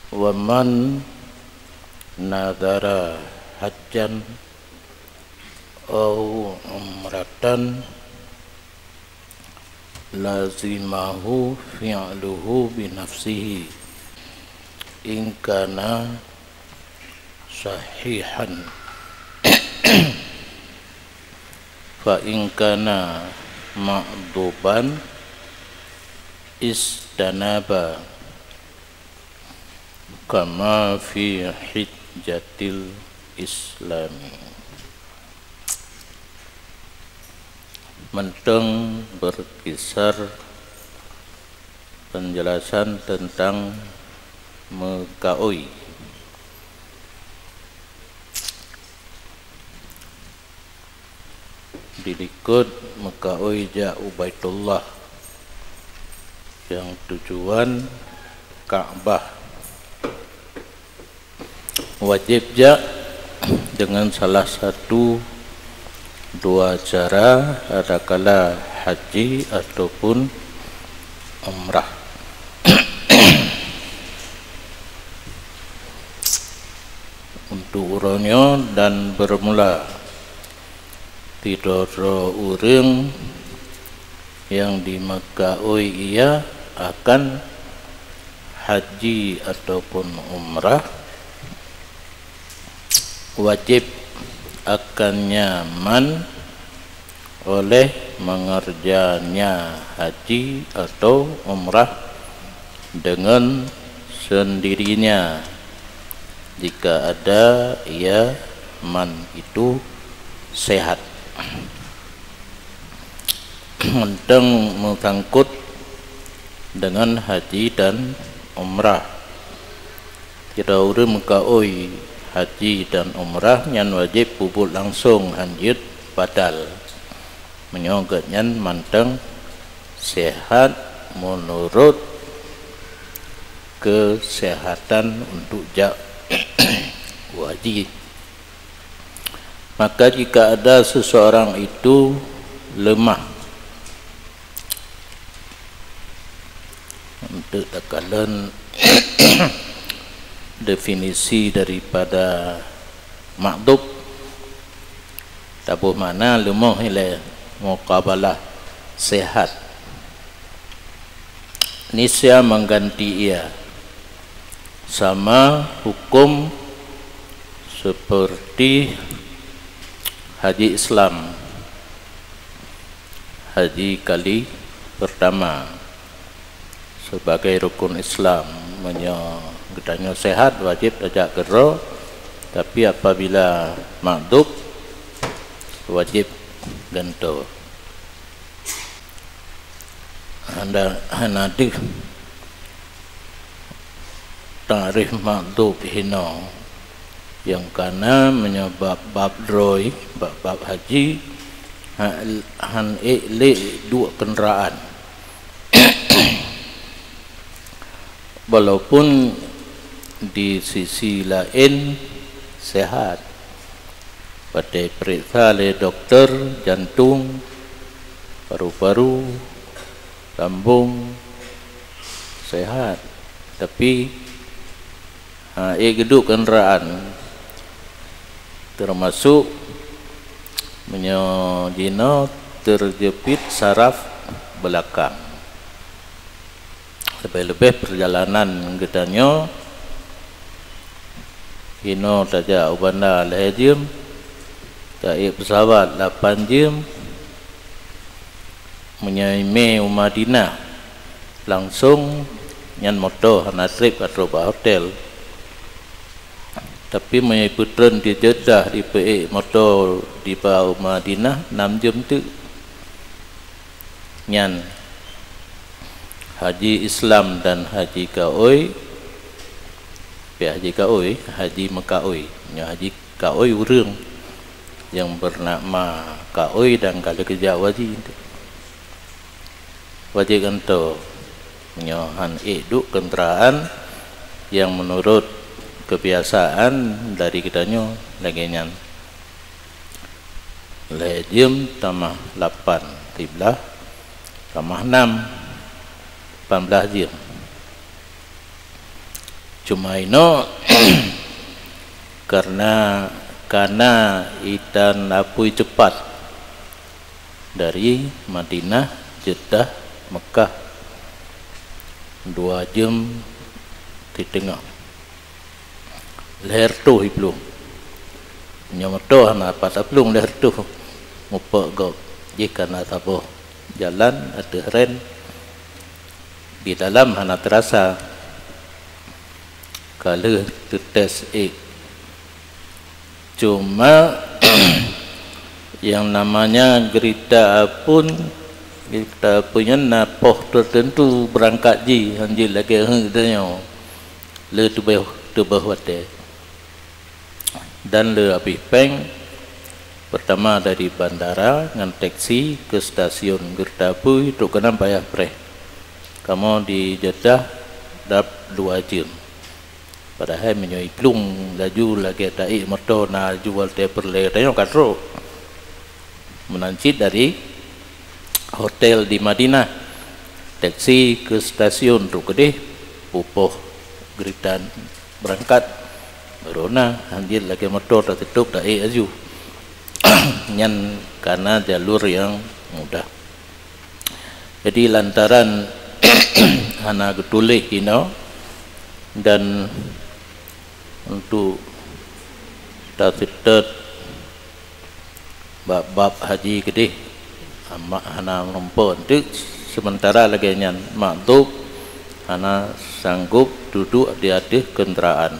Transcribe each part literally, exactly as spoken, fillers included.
Wa man nadhara hajjan aw umratan lazimahu fi'luhu bi nafsihi in kana sahihan. Fa in kana ma'duban istanaba kama fi hijjatil Islami. Mantong berkisar penjelasan tentang meukaôi. Dilikot meukaôi jak u Baitullah nyang tujuan Ka'bah. Wajéb jak deungon salah satu dua cara, adakala haji ataupun umrah. Untuk uroe nyoe dan beurmula, sidroe-droe ureuëng nyang jimeukaôi ia akan haji ataupun umrah, wajéb akan nyan man oleh mengerjanya haji atau umrah dengan sendirinya, jika ada ia man itu sehat. Mantong meusangkot dengan haji dan umrah. Sidroe ureuëng meukaôi haji dan umrah nyan wajéb peubuet langsong, hán jeuet batal, meunyoe gobnyan mantong sehat meunurot keusehatan untuk jak u haji. Maka jika ada seseorang itu lemah, untuk takalon definisi daripada makdub, taboh makna leumoh ilée muqabalah sehat. Nisya mengganti ia, sama hukum seperti haji Islam, haji kali pertama sebagai rukun Islam. Meunyoe geutanyoe sehat, wajéb tajak keudroe, tapi apabila makdub, wajéb gantoe. Hana, hana deuh takrif makdub hinoe, nyang kana meunyoe bab-bab droe, bab-bab haji, ha-, hán ék lé duek keundaraan. Walaupun di sisi laén sehat, watée peuriksa lé dokto, jantung, paru-paru, lambung sehat, tapi, ha, ék geuduek keundaraan, termasuk meunyoe jinoe terjepit saraf belakang. Leubeh-leubeh peurjalanan geutanyoe, hinoe tajak u banda lhée jeuem, taék peusawat lapan jeuem, meunyoe mé u Madinah langsong, nyan moto hana treb ka trok bak hotel. Tapi meunyoe peutreun di Jeddah, jipeuék moto jiba u Madinah, nam jeuem teuk. Nyan haji Islam dan haji kaôi, pih haji kaôi, haji meukaôi. Nyoe haji kaôi ureuëng nyang beunama kaôi dan ka lheueh geujak u haji. Wajéb gantoe, nyoe hán ék duek keundaraan nyang meunurot keubiasaan dari geutanyoe lagée nyan. Lhée jeuem tamah lapan, siblaih tamah nam, lapan blaih jeuem. Cuma inoe karena, karena itan apui cepat dari Madinah, Jeddah, Mekah, dua jeuem siteungoh. Lhèe reutôh iplueng. Nyoe moto hana pat taplueng lhèe reutôh mupok gob. Jih kana saboh jalan ateueh ren, di dalam hana teurasa. Ka lheueh teutes ék. Cuma yang namanya geurita apui, geurita apui nyan na poh teuteuntu beurangkat jih, hanjeuet lagèe heuet tanyoe. Le teubeh, teubeh watèe. Dan le abéh pèng, pertama dari bandara ngon teksi ke stasiun geurita apui trok keunan payah preh. Kamoe di Jeddah dap dua jeuem. Padahai meunyoe iplueng laju lagèe taék moto na laju watèe peureulèe tanyoe ka trok. Meunan cit dari hotel di Madinah, teksi ke stasiun trok keudeh, pupoh geurita beurangkat, baru na hanjeuet lagèe moto tateutôp taék laju. Nyan kana jalur nyang mudah. Jadi lantaran hana geutuléh inoe dan untuk taseutôt bab-bab haji keudeh, amat hana meurumpok teuk, sementara lagèe nyan makdhub hana sanggob duduek di ateueh keundaraan,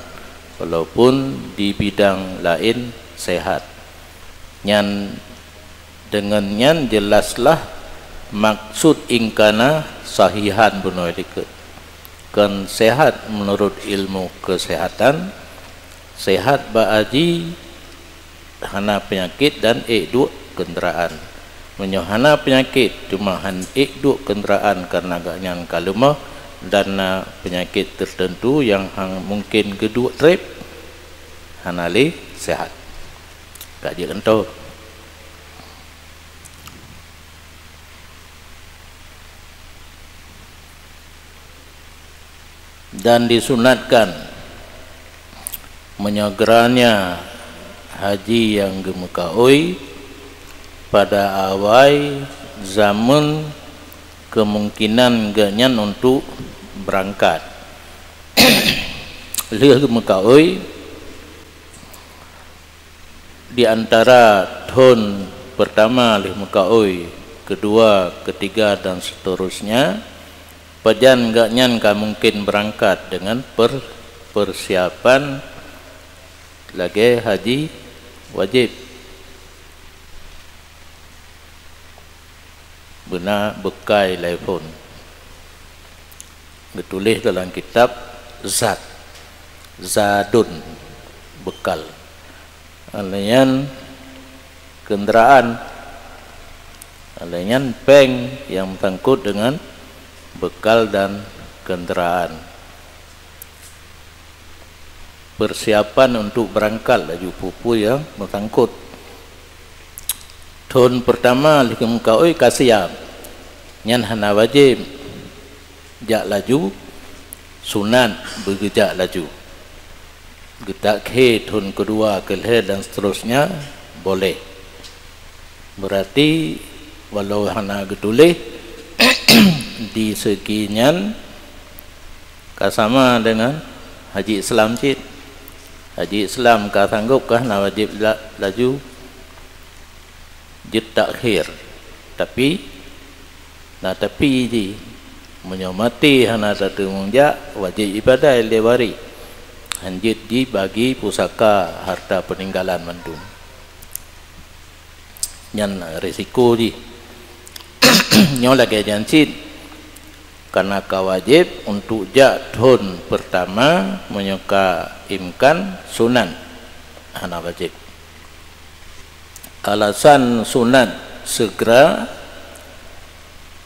walaupun di bidang laén sehat. Nyan, deungon nyan jelaslah maksud in kana sahihan bunoe likot. Kon sehat meunurot ilmu keusehatan, sehat bak haji, hana peunyakét dan ék duek keundaraan. Meunyoe hana peunyakét, teuma han ék duek keundaraan kareuna gobnyan ka leumoh dan na peunyakét teuteuntu nyang han mungken geuduek treb, hana lé sehat. Ka jeuet keunoe. Dan disunatkan meunyoe geuranya haji nyang geumeukaôi pada awai zaman kemungkinan gobnyan untuk beurangkat. Lheueh geumeukaôi, di antara thon pertama lheueh meukaôi, kedua, ketiga, dan seterusnya, pajan gobnyan ka mungken beurangkat deungon per-, persiapan lagèe haji wajéb. Beuna beukai lhèe phon. Geutuléh dalam kitab zad, zadun, beukal. Lheueh nyan keundaraan, lheueh nyan pèng nyang meusangkot deungon beukal dan keundaraan. Persiapan untuk beurangkat laju peue-peue nyang meusangkot. Thon pertama lheueh geumeukaôi ka siap, nyan hana wajéb jak laju, sunat beugeujak laju. Geutakhé thon keudua, keulhèe dan seterusnya boleh. Beurati walau hana geutuléh di segi nyan ka sama deungon haji Islam cit. Haji Islam ka sanggob ka hana wajéb la-, laju jeuet takhir. Tapi, na tapi jih, meunyoe maté hana tateumeung jak, wajéb ipadai lé waréh. Hanjeuet jibagi pusaka harta peuninggalan mandum. Nyan risiko jih. Nyoe lagèe nyan cit, kana ka wajéb untuk jak thon pertama, meunyoe ka imkan, sunat, hana wajéb. Alasan sunat segera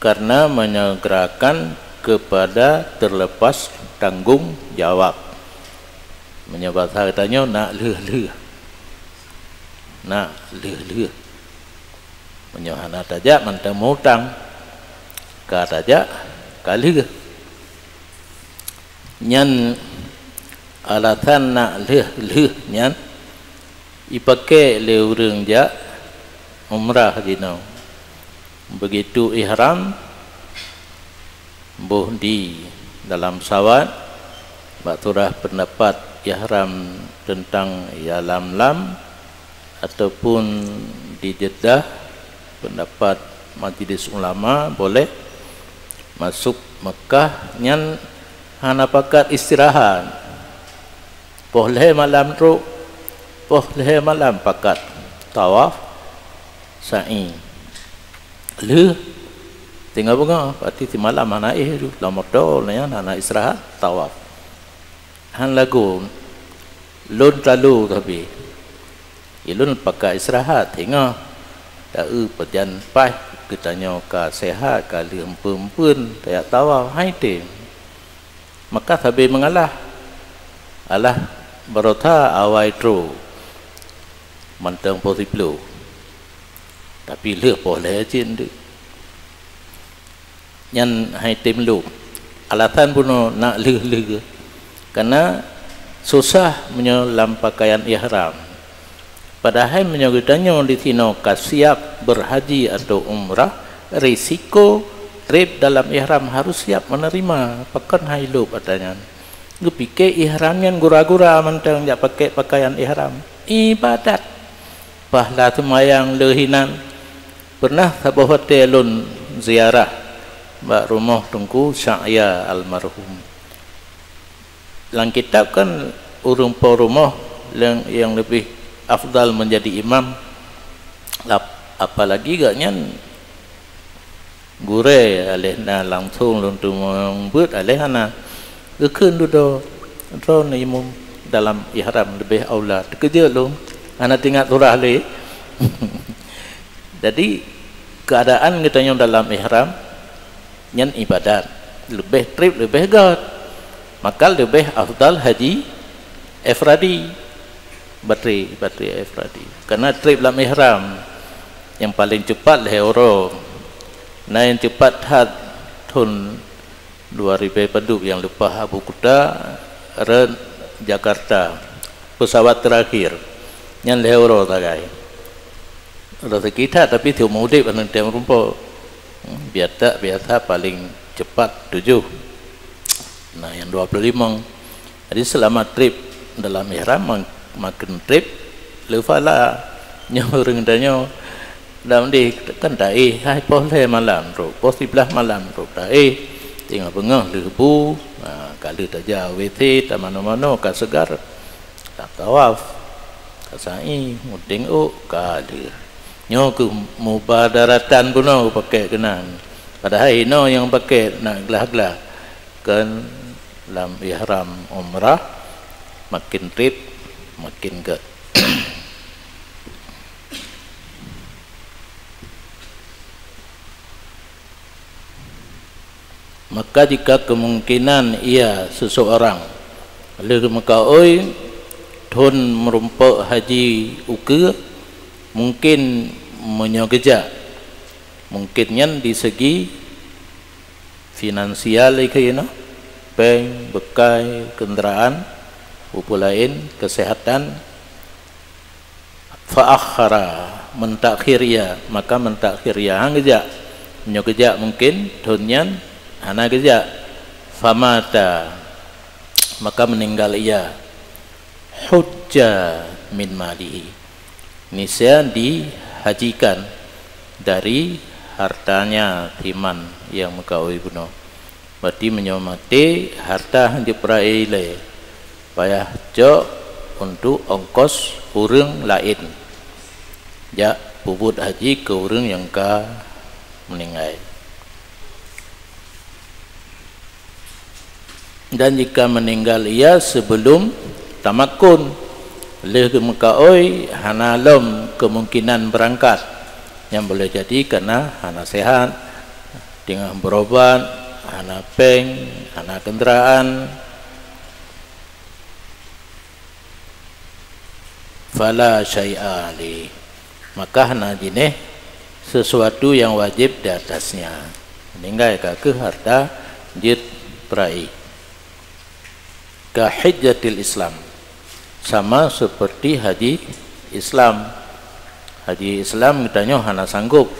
karena menyegerakan kepada terlepas tanggung jawab. Meunyoe basa geutanyoe, nak lheueh-lheueh. Nak lheueh-lheueh. Meunyoe hana tajak, mantong meu-utang. Ka tajak, ka lheueh. Nyan Alasan nak lheueh-lheueh nyan, ipakè lé ureuëng jak umrah jinoe. Begitu ihram, boh di dalam pesawat, bak surah pendapat ihram teuntang Yalamlam, ataupun di Jeddah, pendapat Majlis Ulama, boleh masuk Mekah nyan hana pakat istirahat. Poh lhèe malam trok, poh lhèe malam pakat tawaf, sa'i. Lheueh tinggai beungoh, berarti simalam hana éh ju, lam moto nyan hana istirahat, tawaf. Han lagoe lôn talu sabe. Ulôn pakat istirahat, singoh taeu pajan paih geutanyoe ka sehat, ka lheueh eumpeuen-eumpeuen tajak tawaf, hai tem. Maka sabe meungalah. Alah baroe that awai trok mantong poh siplôh. Tapi lheueh poh lhèe cit deuh. Nyan hai tem lom. Alasan bunoe nak lheueh-lheueh, karena susah meunyoe lam pakaian ihram. Padahai meunyoe geutanyoe disinoe ka siap berhaji atau umrah, risiko treb dalam ihram harus siap menerima. Pakon hai lôb ata nyan? Geupike ihram nyan gura-gura mantong jak pakè pakaian ihram. Ibadat. Pahala seumayang lé hinan. Pernah saboh watèe lôn ziarah bak rumoh Teungku Syahya almarhum. Lam kitab kan ureuëng po rumoh nyang, nyang leubeh afdal menjadi imam, lap-, apalagi gobnyan gurèe, aléh na langsong lôn teumeung beuet, aléh hana. Geukheun dudoe, droeneuh imum dalam ihram leubeh aula. Teukeujot lôn, hana teuingat surah lé. Jadi, keuadaan geutanyoe dalam ihram nyan ibadat, leubeh treb leubeh göt. Maka leubeh afdal haji ifradi, batri, batri ifradi. Karena treb lam ihram nyang paleng cepat lhèe uroe. Na nyang cepat that thon dua ribèe padub nyang leupah Abu Kuta rot Jakarta, pesawat terakhir. Nyan lhèe uroe sagai. Rezeki that, tapi siumu udeb aneuk tem rumpok. Hmm, biasa, biasa paling cepat tujoh. Nah, nyang dua puluh limong. Jadi, selama trip dalam ihram, mak-, makin trip, le pahala. Nyoe ureuëng tanyoe, lam deh kan taéh, hai poh lhèe malam trok, poh siblaih malam trok taéh. Tinggai beungoh lheueh bu, ha, ka lheueh taja W C, tamanoe-manoe, ka segar. Ka tawaf, ka sa'i, mudeng ôk, ka lheueh. Nyoe keuh mubadaratan bunoe pakè keunan. Padahai inoe nyang pakè na glah-glah. Kan lam ihram umrah, makin trip, makin göt. Maka jika kemungkinan ia seseorang lheueh meukaôi thon meurumpok haji ukeue, mungkin meunyoe geujak, mungkin nyan di segi finansial ikheun, péng, beukai, keundaraan, peue-peue laén, keuseuhatan, fa akhara, meutakhir ia, maka meutakhir ia, han geujak. Meunyoe geujak mungkin thon nyan hana geujak. Famata, maka meuninggal ia. Hujja min malihi, niscaya dihajikan dari hartanya si man nyang meukaôi bunoe. Berarti meunyoe maté, harta han jeuet peura'i lé, payah cok untuk ongkos ureuëng laén jak peubuet haji keu ureuëng nyang ka meuninggai. Dan jika meninggal ia sebelum tamakun, lheueh geumeukaôi hana lom kemungkinan beurangkat, nyan boleh jadi karena hana sehat, teungoh beurobat, hana péng, hana keundaraan, fala syai'a alaih, maka hana jinéh sesuatu nyang wajéb di atasnya. Meuninggai ka kheueh harta jeuet peura'i. Ka hijjatil Islam, sama seperti haji Islam. Haji Islam geutanyoe hana sanggup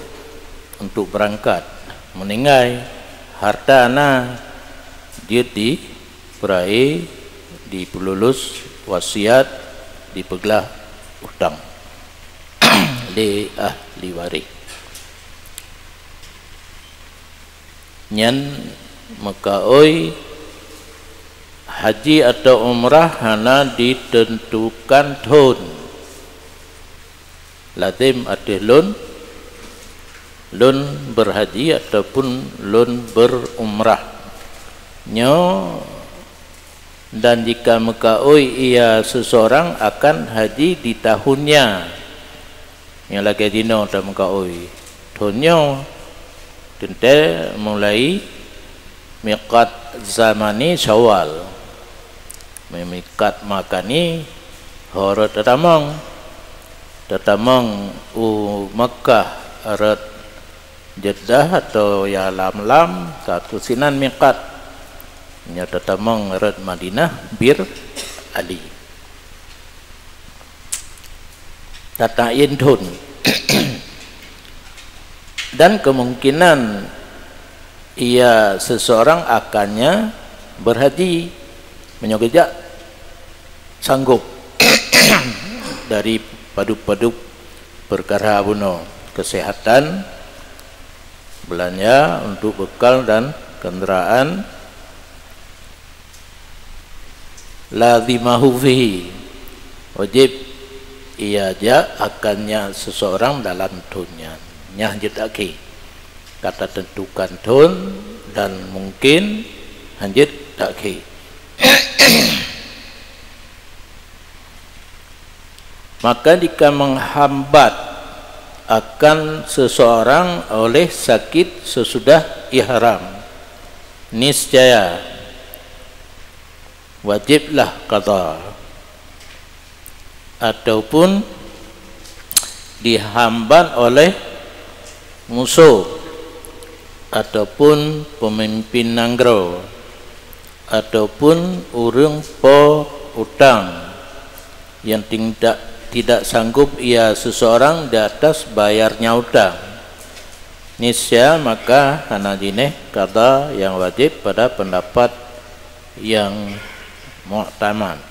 untuk berangkat, meuninggai, harta na, jeuet dipeurae, dipeululus wasiat, dipeuglah utang lé ahli waréh. Nyan meukaôi haji atau umrah hana ditentukan thon. Lazem ateueh lôn, lôn beurhaji ataupun lôn beurumrah. Nyoe dan jika meukaôi ia seseorang akan haji di tahunnya. Nyang lagée jinoe tameukaôi thon nyoe, teuntée mulai miqat zamani Syawal. Miqat makani ho rot tatamong. Tatamong u Makkah rot Jeddah atau Yalamlam, satu sinan miqat. Nyoe tatamong rot Madinah Bir Ali. Tata'yin thon. Dan kemungkinan ia seseorang akannya berhaji meunyoe geujak sanggup dari padub-padub perkara bunoe, kesehatan, belanja untuk bekal dan kenderaan, lazimahu fihi, wajib ia jak akannya seseorang dalam thon nyan. Nyang jeuet akhé kata tentukan thon dan mungkin hanjeuet akhé. Maka jika menghambat akan seseorang oleh sakit sesudah ihram, niscaya wajiblah qadha, ataupun dihambat oleh musoh, ataupun peumimpin nanggroe, ataupun ureuëng po utang yang tidak, tidak sanggup ia seseorang di atas bayarnya utang, niscaya maka hana jinéh qadha yang wajib pada pendapat yang muktamad.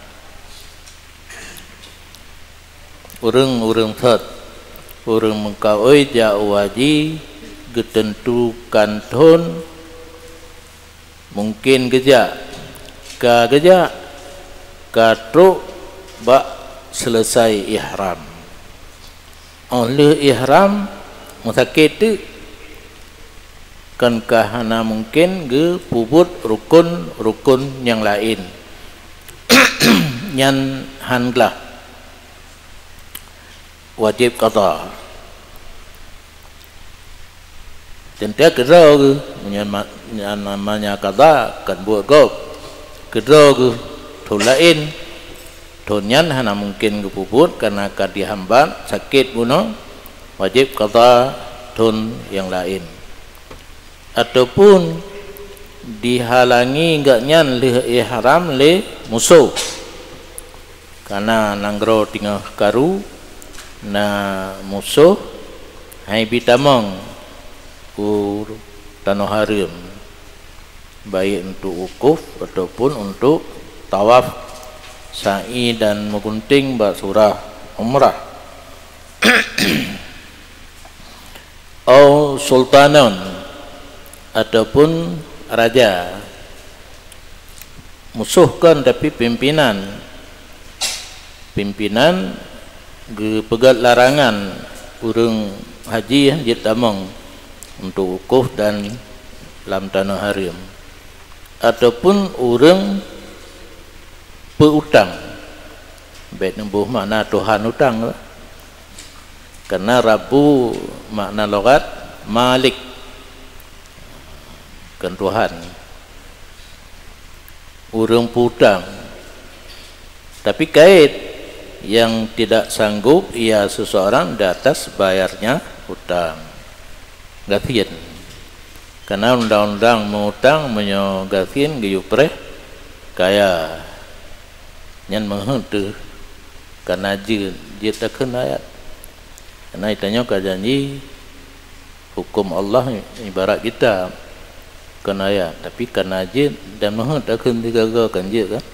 Ureuëng-ureuëng thot, ureuëng meukaôi jak u haji geuteuntukan thon, mungken geujak, ka geujak, ka trok bak seuleusai ihram. Óh lheueh ihram, meusakét teuk, kon ka hana mungken geupeubuet rukon-rukon nyang laén. Nyan han glah, wajéb qadha. Teuntée keudroe geuh, meunyoe ma-, nyan namanya qadha, kon buet gob. Keudroe geuh thon laén, thon nyan hana mungken geupeubuet kareuna ka dihambat sakét bunoe, wajéb qadha thon nyang laén. Ataupun dihalangi gobnyan lheueh ihram lé musoh. Kareuna nanggroe teungoh karu, na musoh hai bi tamong u tanoh hareuem, baik untuk wukuf ataupun untuk tawaf, sa'i dan meugunting bak surah umrah. Au sultanon, ataupun raja. Musoh kon, tapi pimpinan. Pimpinan geupeugét larangan ureuëng haji jeuet tamong untuk wukuf dan lam tanoh hareuem. Ataupun ureuëng peu-utang. Bék neuboh makna tuhan utang. Kareuna Rabbu makna logat malik, kon tuhan. Ureuëng peu-utang. Tapi kait yang tidak sanggup ia seseorang di atas bayarnya utang. Gasien. Kareuna undang-undang meu-utang, meunyoe gasien geuyue preh, kaya. Nyan meuheuet teuh kana jeuet, jeuet takheun ayat. Karena tanyoe ka janji huköm Allah ibarat kitab, kon ayat, tapi kana jeuet dan meuheuet takheun sigoe-goe kan jeuet kan.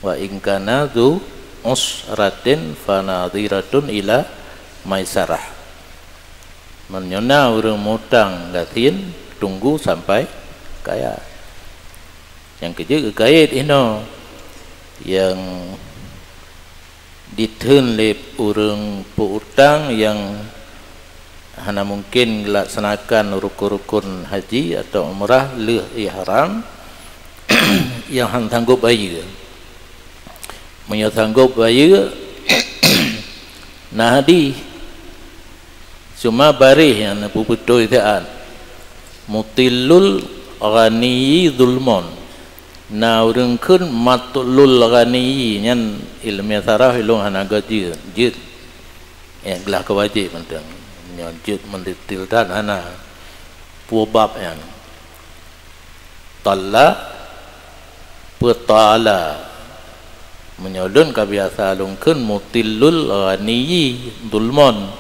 Wa in kana dzu usratin fanadhiratun ila maisarah. Meunyoe na ureuëng mutang gasien, tunggu sampai kaya. Nyang keujeuet geukayét inoe nyang ditheun lé ureuëng peu-utang nyang hana mungken geulaksanakan rukon-rukon haji atau umrah lheueh ihram, nyang han sanggob bayeue. Meunyoe sanggob bayeue, na hadih. Cuma bareh nyang neupeubeutôi that. Mutillul ghaniyyi zulmon. Na ureuëng kheun matlul ghaniyyi, nyan ileumèe sarah ilôn hana geuh jeuet. Jeuet. Eh, glah keu wajéb mantong. Nyoe jeuet meulitil that hana. Peue bab nyan. Talla, peutala. Meunyoe lôn ka biasa lôn kheun mutillul ghaniyyi zulmon,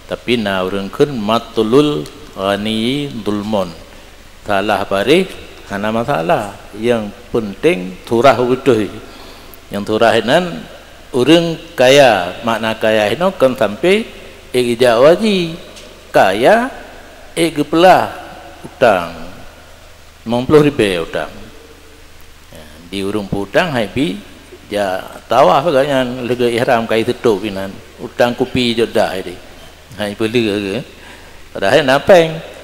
tapi na ureuëng kheun matlul ghaniyyi zulmon. Salah bareh hana masalah, nyang peunteng surah beutôi. Nyang surah nan ureuëng kaya, makna kaya inoe kon sampai ék geujak haji, kaya ék geupeugah utang. Limong ploh ribèe utang. Ya, di ureuëng peu-utang hai bi jak tawaf gobnyan lagèe ihram kai seutôp inan. Utang kupi jeuet dah hai di. Hai peuleueh ke. Padahai na péng.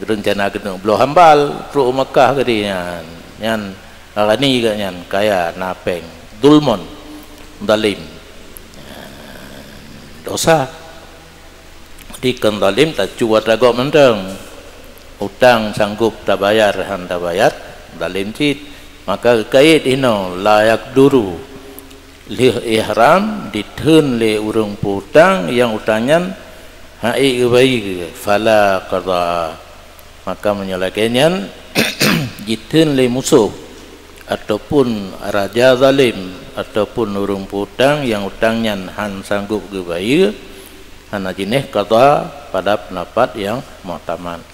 Rencana keuneuk bloe hambal trok u Makkah geude nyan. Nyan rani gobnyan kaya na péng. Zulmon. Zalim. Dosa. Di kon zalim tacuba tagok mantong. Utang sanggob tabayar han tabayar, zalim cit. Maka geukayét inoe la yaqduru. Lheueh ihram ditheun lé ureuëng peu-utang nyang utang nyan han ék geubayeue, fala qada. Maka meunyoe lagèe nyan jitheun lé musoh ataupun raja zalim ataupun ureuëng peu-utang nyang utang nyan han sanggob geubayeue, hana jinéh qada pada peundapat nyang muktamad.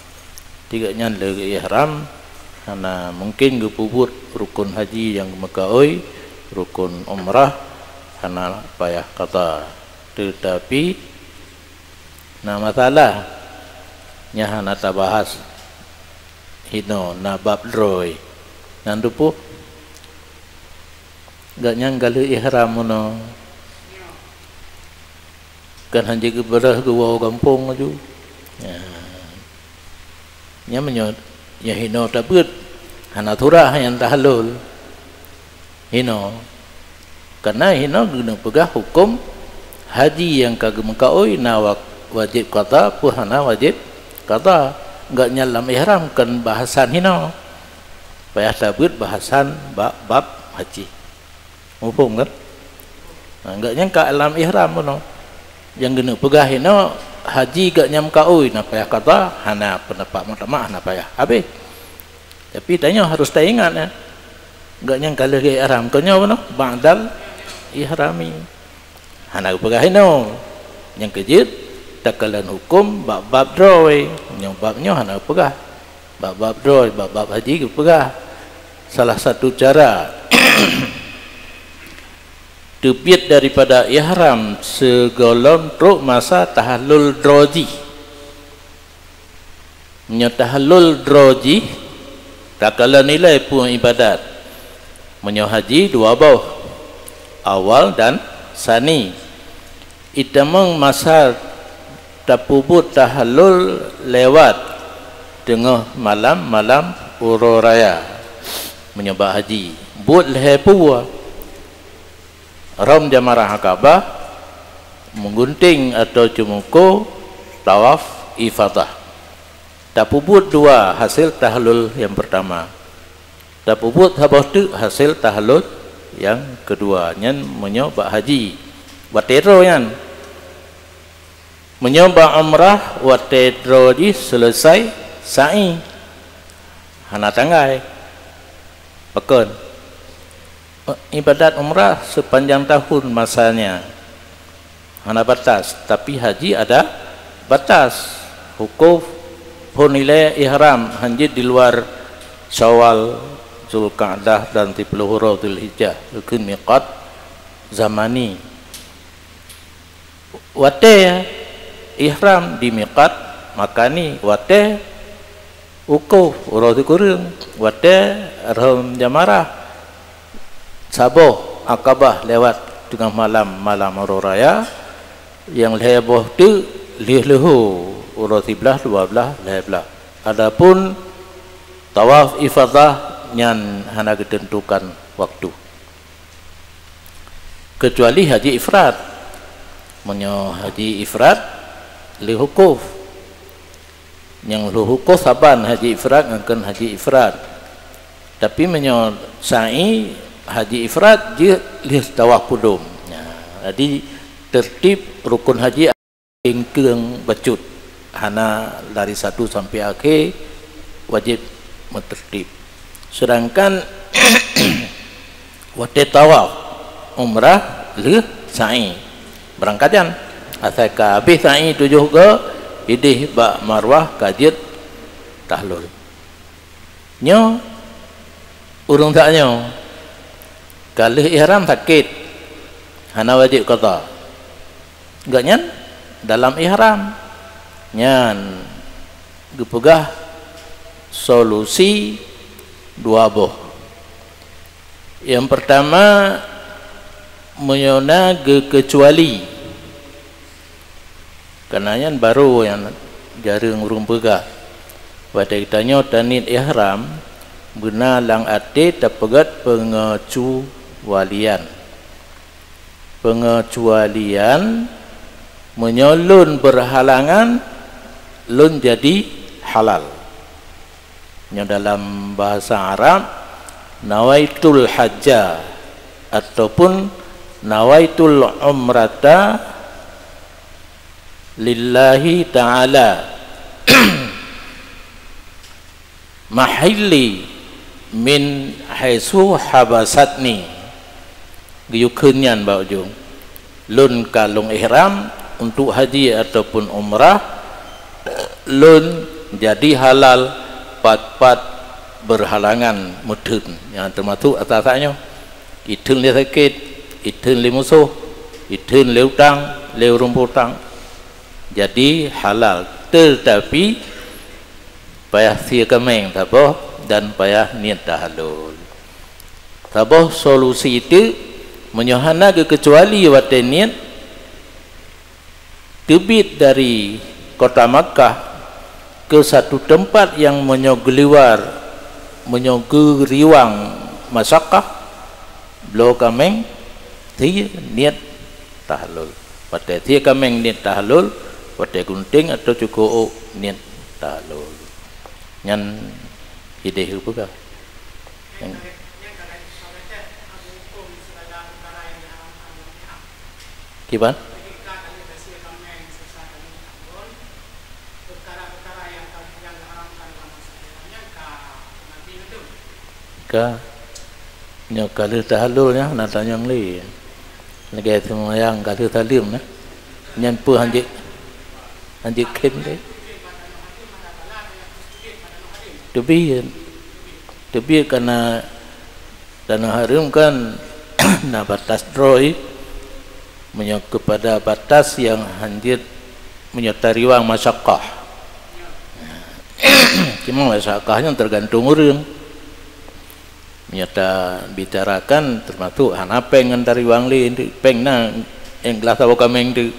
Tiga nyan lheueh ihram hana mungken geupeubuet rukon haji nyang geumeukaôi, rukon umrah hana payah qada. Teutapi na masalah nyang hana tabahas hinoe na bab droe. Nyan teupeu gobnyan ka lheueh ihram meunoe. Kan han jeuet geubeureuh geuwoe gampông laju. Ya. Nyan meunyoe nyang hinoe tabeuet hana surah nyang tahallul. Hinoe. Karena hinoe geuneuk peugah huköm haji nyang ka geumeukaôi na wa-, wajéb qada peue hana wajéb qada. Gobnyan lam ihram kon bahasan hinoe. Payah tabeuet bahasan bak bab haji. Muphom kan? Ha, gobnyan ka lam ihram bunoe. Nyang geuneuk peugah inoe haji gobnyan meukaôi na payah qada, hana peundapat muktamad hana payah. Habéh. Tapi tanyoe harus taingat, ya. Gobnyan ka lheueh ihram, kon nyoe bunoe ba'dal ihrami. Hana geupeugah inoe. Nyang keujeuet takalon huköm bab-bab droe. Nyang bab nyoe hana geupeugah. Bab-bab droe, bab-bab haji geupeugah. Salah satu cara teubiet daripada ihram sigohlom trok masa tahallul droe jih. Meunyoe tahallul droe jih, takalon ilée peue ibadat. Meunyoe haji dua boh, awal dan sani. Itamong masa tapeubuet tahallul lewat teungoh malam, malam uroe raya. Meunyoe bak haji, buet lhée peue. Rhom jamarah Akabah, meugunting atau ceumuko, tawaf ifadah. Tapeubuet dua hasil tahallul nyang peurtama. Tapeubuet saboh teuk hasil tahallul nyang keudua, nyan meunyoe bak haji. Watée droe nyan. Meunyoe bak umrah, watée droe jih seuleusai sa'i. Hana tanggai. Pakon? Ibadat umrah sepanjang tahun masanya, hana batas, tapi haji ada batas. Wukuf phon ilée ihram hanjeuet di luar Syawal, Zulqa'dah dan siploh uroe Zulhijjah, geukheun miqat zamani. Watée ihram di miqat makani, watée wukuf uroe sikureueng, watée rhom jamarah saboh Aqabah lewat teungoh malam, malam uroe raya, nyang lhée boh teuk lheueh leuhô, uroe siblaih, dua blaih, lhée blaih. Adapun tawaf ifadah nyan hana geuteuntukan waktu. Keucuali haji ifrad. Meunyoe haji ifrad, lheueh wukuf. Nyang lheueh wukuf saban haji ifrad ngon kheun haji ifrad. Tapi meunyoe sa'i, haji ifrad jeuet lheueh tawaf kudum. Nah, jadi tertib rukun haji ingkeung bacut, hana dari satu sampai akhé wajéb meuteurtib. Sedangkan watée tawaf umrah lheueh sa'i, beurangkajan. Asai ka habéh sa'i tujoh goe, idéh bak Marwah ka jeuet tahlul. Nyoe ureuëng that nyoe ka lheueh ihram sakét, hana wajéb qadha. Gobnyan dalam ihram nyan geupeugah solusi dua boh. Nyang peurtama, meunyoe na geukeucuali, kareuna nyan barô nyang jareueng ureuëng peugah. Watée geutanyoe taniet ihram, beuna lam até tapeugét peungecualian. Peungecualian, meunyoe lôn beurhalangan, lôn jadi halal. Nyoe dalam bahasa Arab, nawaitul hajja ataupun nawaitul umrata lillahi ta'ala mahilli min haitsu habasatni. Geuyue kheun nyan bak ujong. Lôn ka lôn ihram untuk haji ataupun umrah, lôn jadi halal pat-pat beurhalangan meutheun. Nyan teumasok ata-ata nyoe. Itheun lé sakét, itheun lé musoh, itheun lé utang, lé ureuëng peutang. Jadi halal, teutapi payah sie kaméng saboh dan payah niet tahallul. Saboh solusi teuk, meunyoe hana geukeucuali watée niet, teubiet dari kota Makkah keu satu teumpat nyang meunyoe geuliwar, meunyoe geuriwang masyakkah, bloe kaméng, sie niet tahallul. Watée sie kaméng niet tahallul, watée gunténg atawa cuko ôk niet tahallul. Nyan idéh geupeugah. Nyang kiban? Ka, nyoe ka lheueh tahallul nyan, na tanyong lé. Lagée seumayang ka lheueh saleuem nyan. Nyan peue hanjeuet, hanjeuet khem lé. Teubiet. Teubiet kareuna Tanah Hareum kan na batas droe, meunyoe keupada batas nyang hanjeuet meunyoe tariwang masyakkah. Cuma masyakkah nyan teugantung ureuëng. Meunyoe tabicarakan teumasok hana péng ngon tariwang lé, péng na nyang glah saboh kaméng teuk.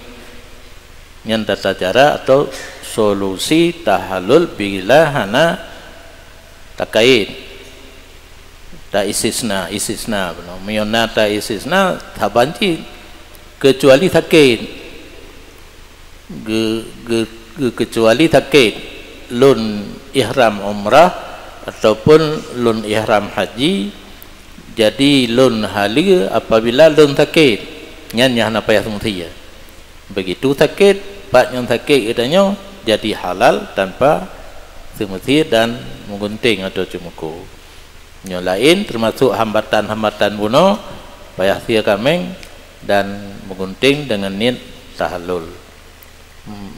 Nyan tata cara atau solusi tahallul bila hana takayed. Ta istisna, istisna bunoe. Meunyoe na ta istisna, saban cit, keucuali sakét. Geu-, geu-, geukeucuali sakét, lôn ihram umrah ataupun lôn ihram haji, jadi lôn haleue apabila lôn sakét. Nyan nyang hana payah seumeusie. Begitu sakét, pat nyang sakét geutanyoe jadi halal tanpa seumeusie dan meugunténg atau ceumeuko. Nyoe laén teumasok hambatan-hambatan bunoe, payah sie kaméng dan meugunténg deungon niet tahallul. Hmm.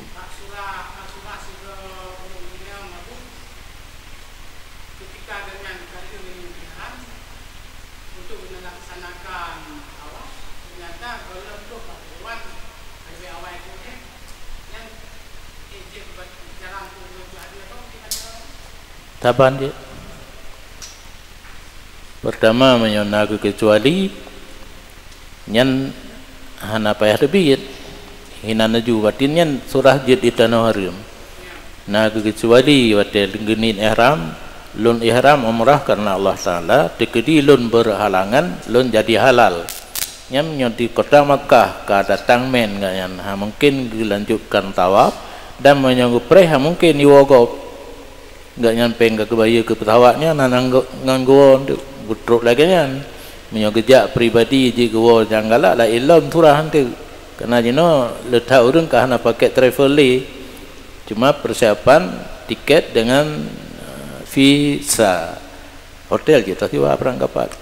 Saban jih. Peurtama, meunyoe na keukecuali, nyan hana payah teubiet. Hinan laju batin nyan surah jeuet di tanoh hareuem. Na keukecuali watée geuniet ihram, lôn ihram umrah kareuna Allah Taala, teukeudi lôn beurhalangan, lôn jadi halal. Nyan meunyoe di kota Makkah ka datang mén gobnyan, ha mungken geulanjutkan tawaf, dan meunyoe geupreh ha mungken jiwoe gob. Gobnyan péng ka geubayeue keu peusawat nyan hana nggo-, ngon geuwoe teuk, beutrok lagée nyan. Meunyoe geujak pribadi jih geuwoe nyang galak laén lom surah teuk. Kareuna jinoe le that ureuëng ka hana pakai travel lé. Cuma persiapan tiket dengan, eh, visa. Hotel jih tasiwa peurangkapat.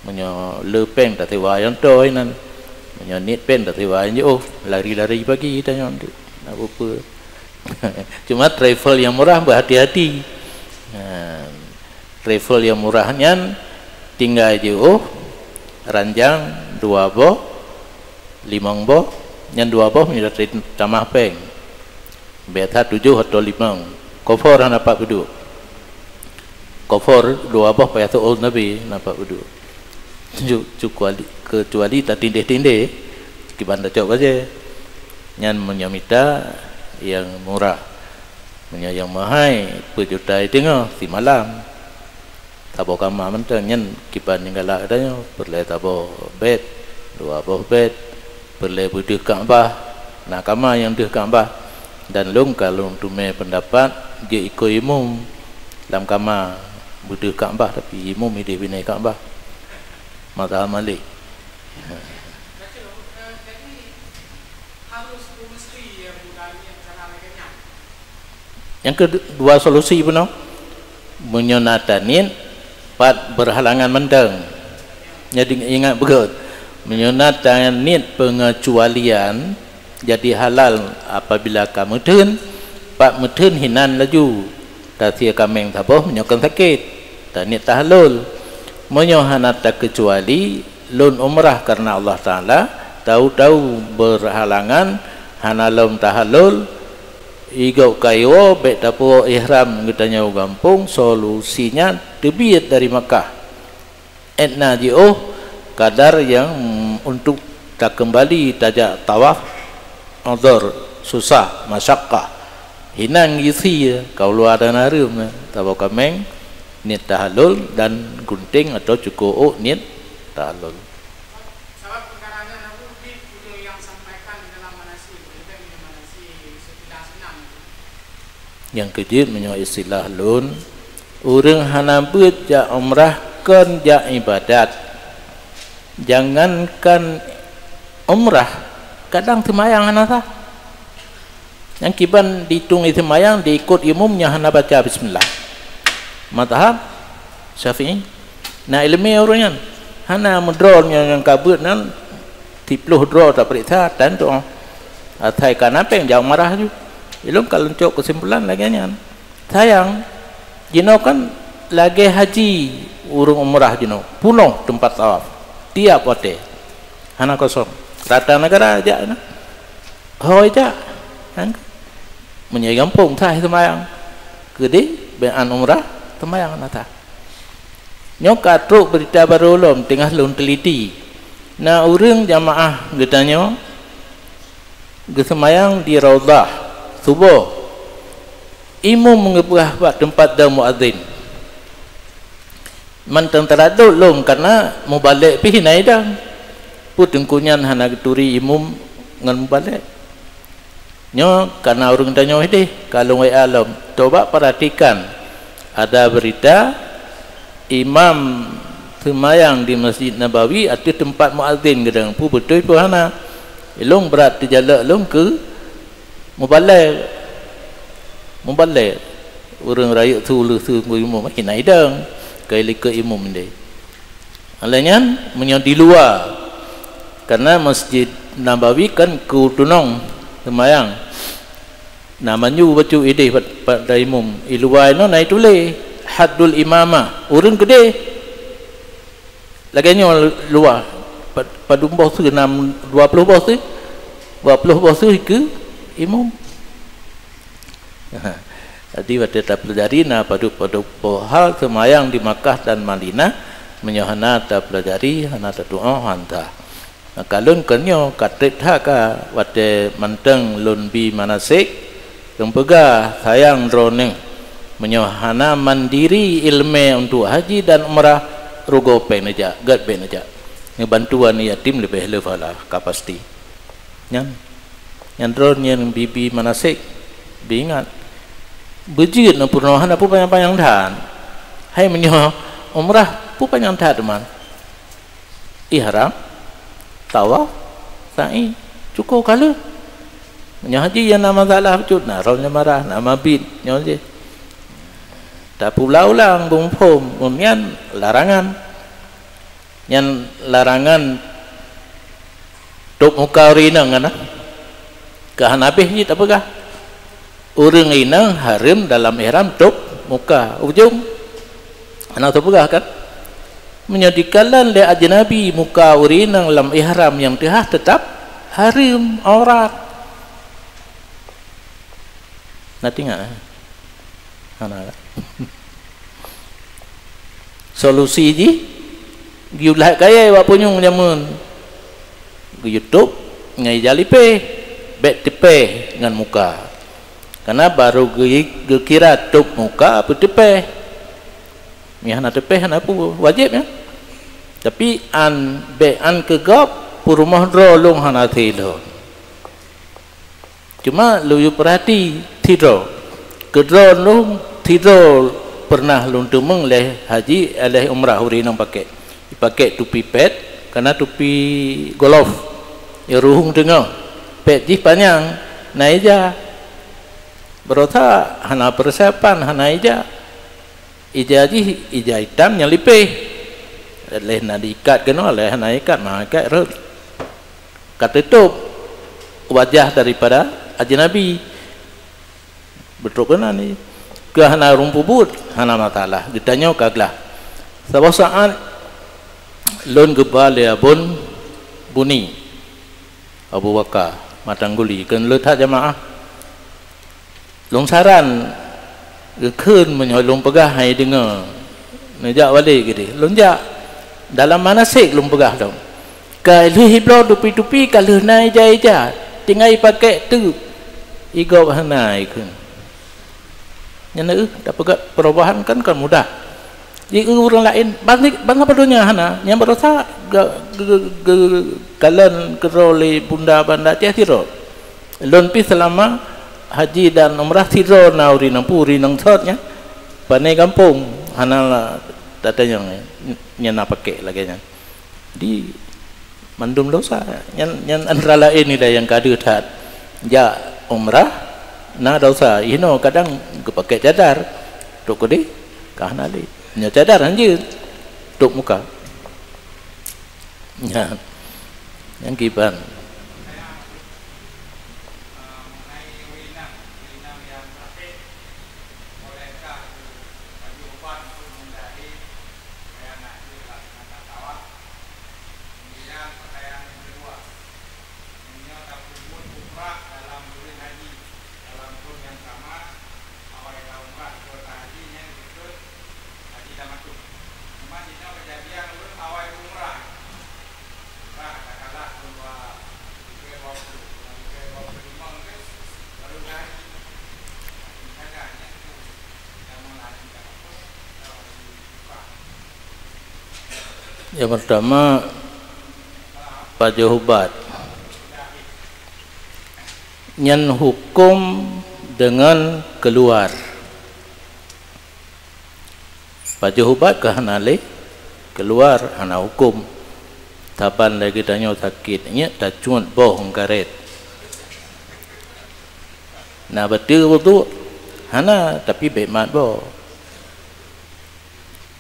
Meunyoe le péng tasiwa nyang toe nan. Meunyoe niet péng tasiwa nyang jiôh, lari-lari pagi tanyoe tu. Nak peue-peue. Cuma travel nyang murah, berhati-hati. Ha, travel nyang murah nyan tinggai jiôh ranjang dua boh, limong boh, nyan dua boh meunyoe tamah péng. Biasa tujoh atau limong. Kofor hana pat peuduek. Kofor dua boh payah tuôh Nabi hana pat peuduek. Ju-, kecuali, kecuali tatindeh-tindeh, kiban tacok bajée. Nyan meunyoe mita nyang murah. Meunyoe nyang meuhai, peuet juta teungoh simalam. Saboh kama mantong nyan kiban nyang galak geutanyoe, peureulée saboh bét, dua boh bét, peureulée beudeuh Ka'bah, na kama nyang deuh Ka'bah, dan lôn ka lôn teumé peundapat jeuet ikoe imum lam kama beudeuh Ka'bah, tapi imum ideh binéh Ka'bah. Mazhab Malik. Nyang keudua solusi bunoe, meunyoe na taniet pat beurhalangan mantong. Jadi ingat beugét, meunyoe na taniet peungecualian, jadi halal apabila ka meutheun, pat meutheun hinan laju tasie kaméng saboh meunyoe kon sakét, taniet tahallul. Meunyoe hana takeucuali, lôn umrah kareuna Allah Taala, tahu-tahu beurhalangan, hana lom tahallul, Igob kayue bék tapeuwoe ihram geutanyoe u gampông, solusinya teubiet dari Makkah. Étna jiôh kadar nyang untuk takeumbali tajak tawaf, udhur, susah, masyakkah. Hinan geusie ka u luwa dan hareuem, saboh kaméng niet tahallul dan gunténg atau cuko ôk niet tahallul. Sabab peukara nyan Abu Hurairah nyang sampaikan dalam manasik, lebih dalam manasik sebelah senam. Nyang keujeuet meunyoe istilah lôn, ureuëng hana beuet jak umrah kon jak ibadat. Jangankan umrah, kadang seumayang hana sah. Nyang kiban dihitung seumayang diikot imum nyang hana baca bismillah. Mazhab Syafi'i. Na iéleumé ureuëng nyan hana meudroe nyang, nyang ka beuet nan siploh droe tapeuriksa tan tu. Asai ka na péng jak umrah ju. Ilôn ka leuncok keusimpulan lagée nyan. Sayang, jinoe kan lagée haji ureuëng umrah jinoe, punoh teumpat tawaf tiap watée. Hana kosong. Rata neugara jak na. Hôi jak. Kan? Meunyoe gampông sah seumayang. Keudeh bék an umrah seumayang na sah. Nyoe ka trok beurita barô lom teungoh lôn teuliti. Na ureuëng jamaah geutanyoe geuseumayang di Raudhah suboh. Imum geupeugah bak teumpat dong muadzin. Mantong taradot lôn kareuna mubalek pih na idang. Peue teungku nyan hana geuturi imum ngon mubalek? Nyoe kareuna ureuëng tanyoe deh ka lôn W A lom. Coba perhatikan, ada berita imam seumayang di Masjid Nabawi ateueh teumpat muadzin geudong. Peue beutôi peue hana? Ilôn brat teujalok lôn keu Mubalek. Mubalek. Ureuëng rayeuk su leusu ngon imum, hina idang. Keu likot imum deh. Lheueh nyan, meunyoe di luwa, karena Masjid Nabawi kan keu tunong seumayang. Na manju bacut ideh pat, pat imum. I luwa inoe na ituléh, haddul imamah, ureuëng keudeh. Lagée nyoe luwa, pat, padum boh su, nam, dua ploh boh su, dua ploh boh su keu imum. Jadi watée tapeulajari na padub-padub boh hal seumayang di Makkah dan Madinah, meunyoe hana tapeulajari, hana tatuoh, han sah. Maka lôn kon nyoe ka treb that ka watée mantong lôn bi manasek, lôn peugah sayang droeneueh meunyoe hana mandiri iéleumé untuk haji dan umrah, rugoe péng neujak, gét bék neujak. Neubantu aneuk yatim leubeh le pahala ka pasti. Nyan, nyan droeneueh nyang bi-bi manasek, bi ingat. Beujeuet na peurunoe hana peupanyang-panyang that. Hai meunyoe umrah peupanyang that teuma. Ihram, tawaf, sa'i, cuko ka lheueh. Meunyoe haji nyang na masalah bacut, na rhom nyang marah, na mabit, nyoe jih. Tapeuulang-ulang beumuphom, nyan larangan. Nyan larangan tôp muka ureuëng inong, kan? Ka hana habéh jih tapeugah. Ureuëng inong hareuem dalam ihram tôp muka. Ujong hana tapeugah, kan? Meunyoe dikalon lé ajnabi muka ureuëng inong lam ihram nyang teuhah, teutap hareuem, aurat. Na teuingat, eh? Hana, kan? Solusi jih, geuyue lhah kayée bak punyueng jameun. Geuyue tôp ngon ija lipéh, bék teupéh ngon muka. Karena barô geu-, geukira tôp muka peuteupéh. Meunyoe hana teupéh, hana peue, wajéb nyan. Tapi an, bék an keu gob, peurumoh droe lôn hana thée lôn. Cuma lôn yue peurati sidroe. Keudroe lôn sidroe peureunah lôn teumeung lé haji, lé umrah ureuëng inong pakék. Ipakék tupi pet, kana tupi golf, iruhueng teungoh. Pet jih panyang, na ija. Baroesa hana peursiapan, hana ija. Ija jih ija itam nyang lipéh. Lheueh na diikat keunoe, lheueh na ikat, ma ikat rhot. Ka teutôp wajah daripada ajnabi. Beutôi keunan ni. Keu hana ureuëng peubuet, hana masalah. Geutanyoe ka glah. Saboh saát lôn geuba lé Abon Buni, Abu Bakar, Matangguli, kheun le that jamaah. Lôn saran, geukheun meunyoe lôn peugah hai deungoe, neujak balek keudeh. Lôn jak, dalam manasek lôn peugah lom. Ka lheueh ibloe tupi-tupi, ka lheueh na ija-ija, tinggai pakék teuk. Igob hana ikheun. Nyan, eh, tapeugah perubahan kan, kan mudah. Di ureuëng laén, bangsa, bangsa donya hana, nyang baroesa ge-, ge-, ge-, kalon keudroe lé bunda banda Aceh sidroe. Lôn pih seulama haji dan umrah sidroe na ureuëng Nampu, ureuëng Nongso nyan. Pane gampông, hana la tatanyong nyan, nyan na pakék lagée nyan. Di mandum dosa. Nyan, nyan antara laén nilai nyang ka deuh that. Jak umrah, na dosa. Inoe kadang geupakék cadar. Trok keudeh, ka hana lé. Nyoe cadar hanjeuet. Tôp muka. Nyan. Nyan kiban. Keumudian peukayaan nyang keudua, meunyoe tapeubuet umrah dalam buleuen haji, dalam thon nyang sama, awai taumrah, thon tahaji, nyan geukheun haji tamattu. Teuma jinoe keujadian ulôn awai umrah. Umrah katakanlah thon dua, dua ribu dua puluh, dua ribu dua puluh lima mungkin, baru haji. Kadang nyan pun jameun haji tamattu, atau haji umrah. Nyang pertama, pajoh ubat. Nyan huköm deungon keuluar. Pajoh ubat ka hana lé, keuluar hana huköm. Saban lagée tanyoe sakét, nyan tacuet boh ngon karét. Na bateue wudhu? Hana, tapi bék mat boh.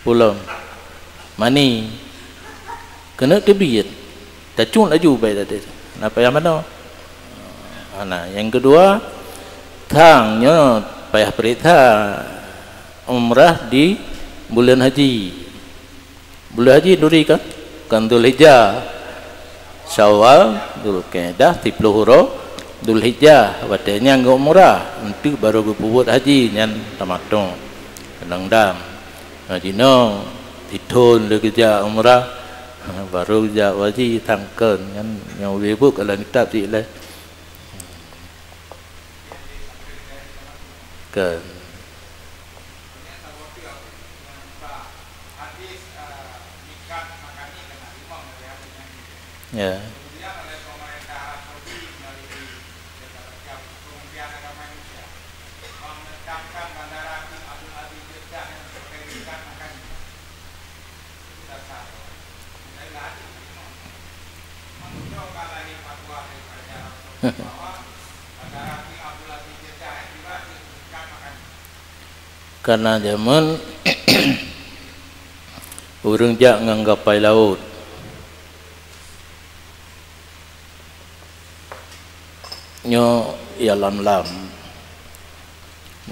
Pulom. Mani. Keuneuk teubiet. Tacut laju bak tadi. Na payah manoe. Hana. Nyang keudua, thang nyoe payah peuriksa umrah di buleuen haji. Buleuen haji duri kan? Kan Zulhijjah, Syawal, Zulqaidah, siplôh uroe Zulhijjah. Watée nyan geu-umrah, eunteuk barô geupeubuet haji nyan tamattu. Keunong dam. Nah, jinoe sithon lé geujak umrah, barô geujak haji sangkon nyan nyang ubé buet lam kitab cit lé. Kan. Ya. Kana jameun ureuëng jak ngon kapai laôt. Nyoe ya lam-lam.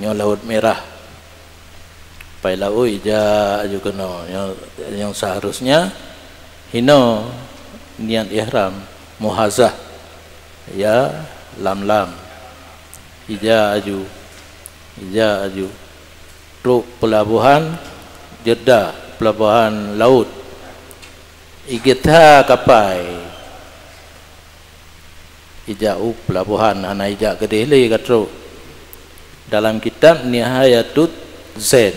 Nyoe Laôt Mirah. Pai laôt ija aju keunoe. Nyoe, nyang seharusnya hinoe niat ihram, muhazah. Ya lam-lam. Ija aju. Ija aju. Trok pelabuhan Jeddah, pelabuhan laut. Igeuta kapai. Ijak u pelabuhan, hana ijak keudeh lé ka trok. Dalam kitab Nihayatuz Zain,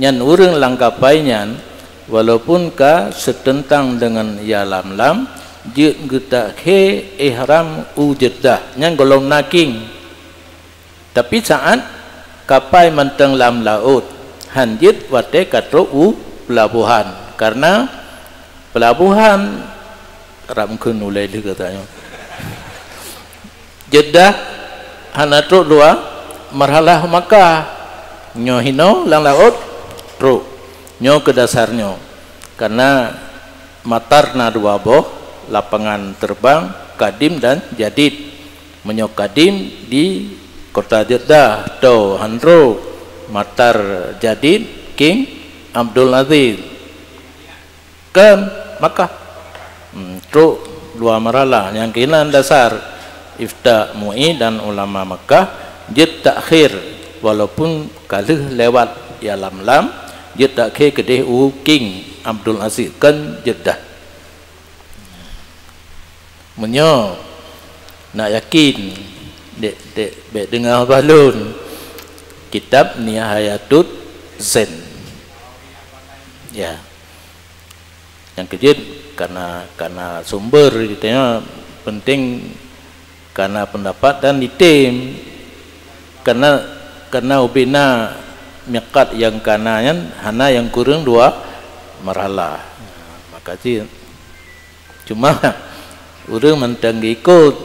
nyan ureuëng lam kapai nyan, walaupun ka seuteuntang deungon ya lam-lam, jeuet geutakhe ihram u Jeddah, nyan gohlom na kieng. Tapi saát kapai mantong lam laôt, han jeuet watée ka trok u peulabohan, kareuna peulabohan rab kheun ulée lheueh gata nyoe. Jeddah hana trok dua marhalah Makkah. Nyoe hinoe lam laôt trok. Nyoe keu dasar nyoe. Kareuna matar na dua boh, lapangan terbang Kadim dan Jadid. Meunyoe Kadim di kota Jeddah, to han trok, matar Jadid King Abdul Aziz. Kan Makkah. Hmm, trok dua marhalah nyang keunan dasar ifta M U I dan ulama Makkah jeuet takhir walaupun ka lheueh lewat ya lam-lam, jeuet takhir keudeh u King Abdul Aziz kan Jeddah. Meunyoe nak yakin, dek, dek, bék deungoe bak lôn kitab Nihayatuz Zain. Ya. Nyang keujeuet kana, kana sumber geutanyoe penting kana pendapat dan item. Kana, kana ubena miqat nyang kana nyan hana nyang kureueng dua marhalah. Maka cit Cuma ureuëng mantong geuikot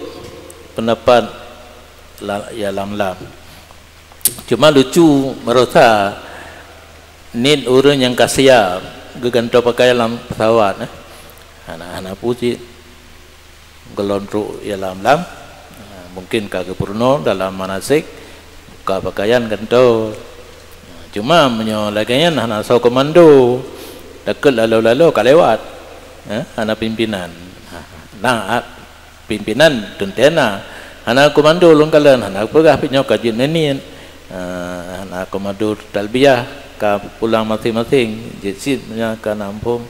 pendapat la-, ya lam-lam. Cuma lucu, barosa nit ureuëng nyang ka siap geugantoe pakaian lam pesawat, eh. Hana, hana puji. Golom trok ya lam-lam. Mungkin ka geupeurunoe dalam manasik, buka pakaian gantoe. Cuma meunyoe lagée nyan hana soe komando, takot lalo-lalo ka lewat. Eh, hana pimpinan. Nah, pimpinan teuntée na. Hana komando lôn kalon, hana peugah pih nyoe ka jeuet neuniet. Eh, hana komando talbiyah, ka pulang maséng-maséng. Jeuet cit meunyoe ka na muphom.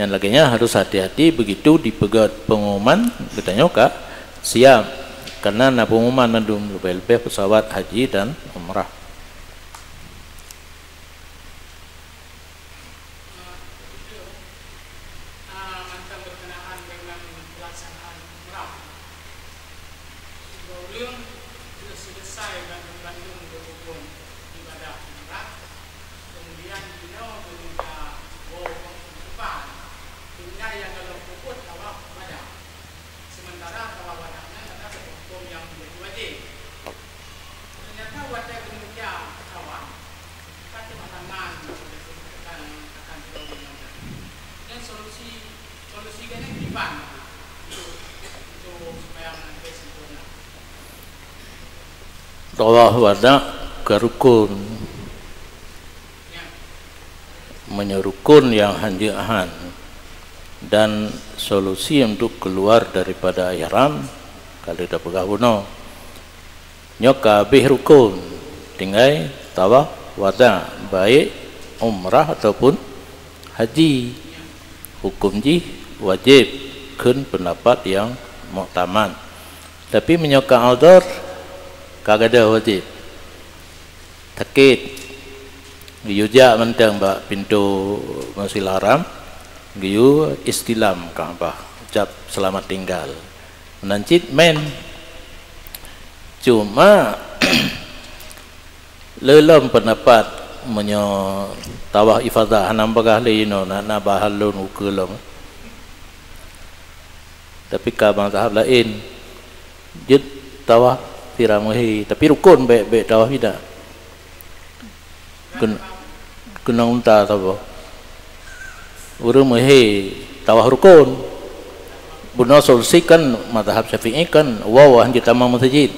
Nyan lagée nyan harus hati-hati begitu dipeugét pengumuman, geutanyoe ka siap. Karena na pengumuman mandum leubeh-leubeh pesawat haji dan umrah. Mantong berkenaan dengan pelaksanaan umrah. Sigoe ureuëng jeuet seuleusoe ban bandum rukon ibadah umrah, kemudian jinoe geuninggai woe u teumpat, tinggai nyang gohlom peubuet tawaf wada. Seumeuntara tawaf wada nyan adalah rukon nyang menjadi wajéb. Teunyata watée geuninggai tawaf, ka teuma tangan, ka teuma tangan, Tawaf wada' ka rukun. Meunyoe rukun nyang hanjeuet han dan solusi untuk keluar daripada ihram, ka lheueh tapeugah bunoe. Nyoe ka habéh rukun, tinggai tawaf wada', baik umrah ataupun haji. Hukum jih wajéb, kheun peundapat nyang muktamad. Tapi meunyoe ka udhur, ka gadôh wajéb. Sakét, geuyue jak mantong bak pintoe Masjidil Haram, geuyue istilam Ka'bah, ucap seulamat tinggal. Meunan cit mèn. Cuma, lé lom peundapat meunyoe tawaf ifadah hana peugah lé inoe, na, na bahal lôn ukeue lom. Tapi ka mazhab laén, jeuet tawaf sira meuhé, tapi rukun, bèk, bèk tawaf ifadah. Keun-, keunong unta saboh. Ureueng meuhé tawaf rukun. Bunoe solusi kan mazhab Syafi'i kan, waw, han jeuet tamong meuseujid.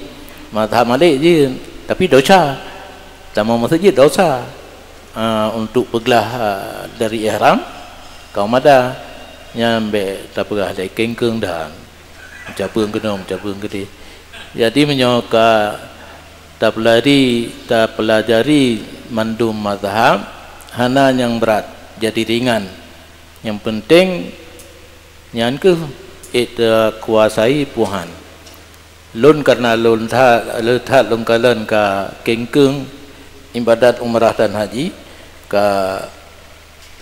Mazhab Malik jeuet, tapi desya. Tamong meuseujid desya. Ah, untuk peuglah, ah, dari ihram, kaum adat, nyan bèk tapeugah lé kengkeung dan meucabeueng keunoe, meucabeueng keudéh. Jadi, meunyoe ka tapeulari-, tapeulajari mandum mazhab, hana nyang brat, jadi ringan. Nyang peunteng nyan kheueh ék takuasai puhan. Lôn, kareuna lôn that, lôn that lôn kalon ka kengkeung ibadat umrah dan haji, ka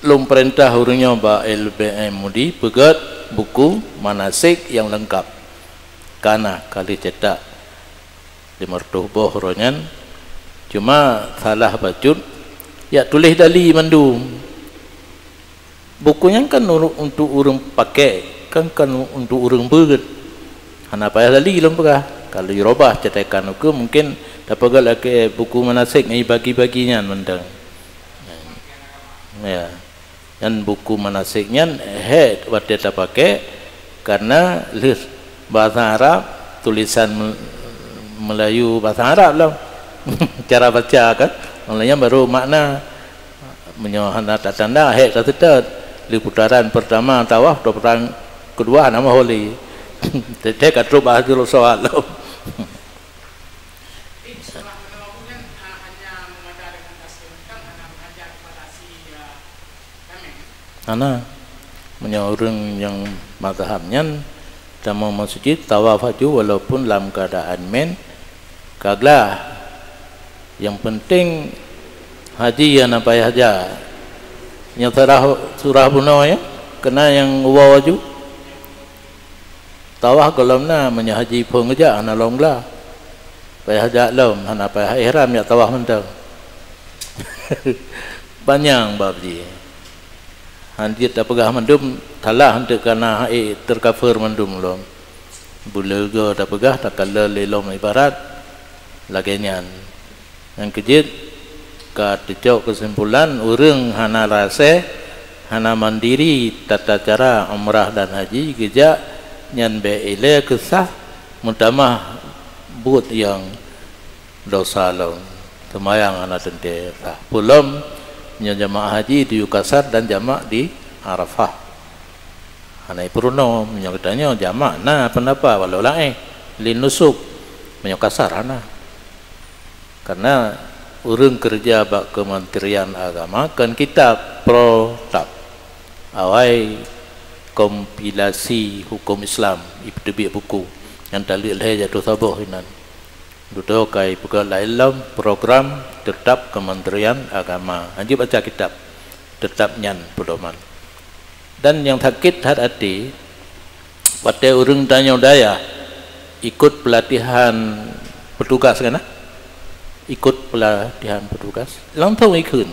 lôn peurintah ureueng nyoe bak L B M Mudi peugèt buku manasik nyang leungkap. Ka na, ka lheueh cetak limong reutôh boh uroe nyan. Cuma salah bacut, jak tuléh dali mandum. Buku nyan kan uru-, untuk ureueng pakèk, kan, kan untuk ureueng beuet. Hana payah dali lôn peugah. Kalau jirobah cetakan ukeue, mungkin tapeugah lakèe buku manasik nyang jibagi-bagi nyan mantong. Ya. Nyan buku manasik nyan hék watèe tapakèk, kareuna lheueh bahasa Arab, tulisan Me-, Melayu bahasa Arab lom. Cara baca kan, mulai nyan baru makna. Meunyoe hana tatanda, hék taseutôt. Lé putaran pertama tawaf, putaran kedua hana meuhôi lé. Teuntèe ka trok bak Hajarul Aswad lom. Hana. Meunyoe ureueng nyang mazhab nyan, tamong meuseujid, tawaf aju walaupun lam keuadaan mèn, ka glah. Nyang peunteng haji hana payah jak. Nyoe surah, surah bunoe, ya, keunan nyang woe aju. Tawaf gohlom na, meunyoe haji phôn geujak hana lom glah. Payah jak lom, hana payah ihram, jak tawaf mantong. Panyang bab jih. Han jeuet tapeugah mandum, salah eunteuk kana hai teukafeur mandum lom. Buleue goe tapeugah takalon lé lom ibarat lagèe nyan. Nyang keujeuet ka teucok keusimpulan, ureueng hana rasèh, hana mandiri tata cara umrah dan haji geujak, nyan bèk ilèe keusah meutamah buet nyang desya lom, seumayang hana teuntèe sah. Peulom nyoe jamaah haji di Yukasar dan jamak di Arafah. Hana ipeurunoe, meunyoe geutanyoe jamak na peundapat walau laén, lin nusuk, meunyoe kasar hana. Kareuna ureueng keureuja bak Kementerian Agama kon kitab Pro Tab, awai kompilasi huköm Islam, ipeuteubiet buku nyang taleuek lhèe jatuh saboh inan. Dudoe ka ipeugah laén lom program Tetap Kementerian Agama. Hanjeuet baca kitab Tetap nyan peudoman. Dan nyang sakét that até, watèe ureueng tanyoe dayah ikot peulatihan peutugas kan, ah? Ikot peulatihan peutugas, langsong ikheun,